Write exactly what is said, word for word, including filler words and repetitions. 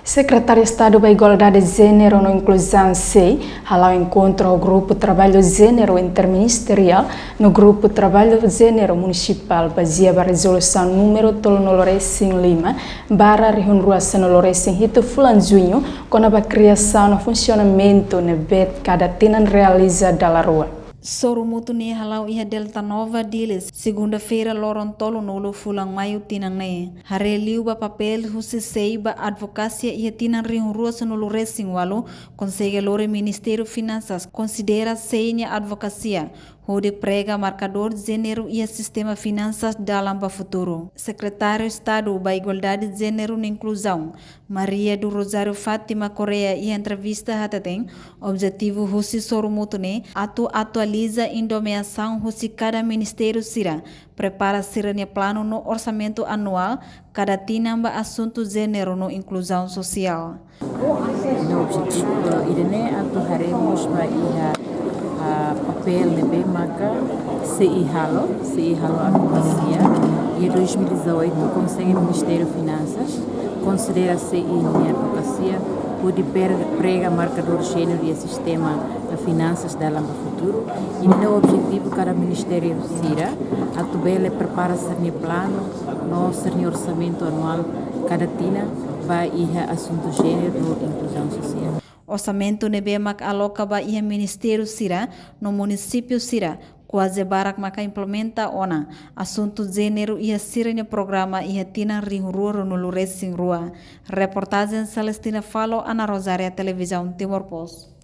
Sekretáriu Estadu ba Igualdade Jéneru no Inkluzaun, sei, hala'o enkontru ho Grupu Traballu Jéneru Interministeriál no Grupu Traballu Jéneru Munisipál, bazeia ba rezolusaun númeru tolunulu-resin-lima barra rihun rua sanulu-resin-hitu fulan Juñu, kona-ba kriasaun no funsionamentu ne'ebé kada tinan realiza dala rua. Sorumutu ne'e hala'o iha Delta Nova, Dili, segunda-feira, loron tolunulu fulan Maiu tinan ne'e. Haree liu ba papél husi sei ba advokasia iha tinan rihun rua sanulu-resin-ualu, konsege lori Ministériu Finansas konsidera sei nia advokasia hodi prega markadór jéneru iha sistema finansas dalan ba futuru. Sekretáriu Estadu ba Igualdade Jéneru no Inkluzaun, Maria do Rosário Fátima Correia, iha entrevista hateten, objetivu husi sorumutu ne'e atu atualiza indikasaun husi kada ministériu sira, prepara sira-nia planu no orsamentu anuál kada tinan ba asuntu jéneru no inkluzaun sosiál. No objetivu, eh, ida-ne'e atu haree mós ba iha, ah, papél ne'ebé maka sei halo, sei halo advokasia iha dois mil e dezoito, konsege Ministériu Finansas konsidera sei nia advokasia hodi per-, prega markadór jéneru iha sistema, eh, finansas dalan ba futuru. Ida-ne'e objetivu kada ministériu sira atu bele prepara sira-nia planu no sira-nia orsamentu anuál kada tinan ba iha asuntu jéneru no inkluzaun sosiál. Orsamentu ne'ebé mak aloka ba iha ministériu sira no munisípiu sira, kuaze barak maka implementa ona asuntu jéneru iha sira-nia programa iha tinan rihun rua ruanulu-resin-rua. Reportajen Celestina Falo, Ana Rosária, Televizaun Timor Post.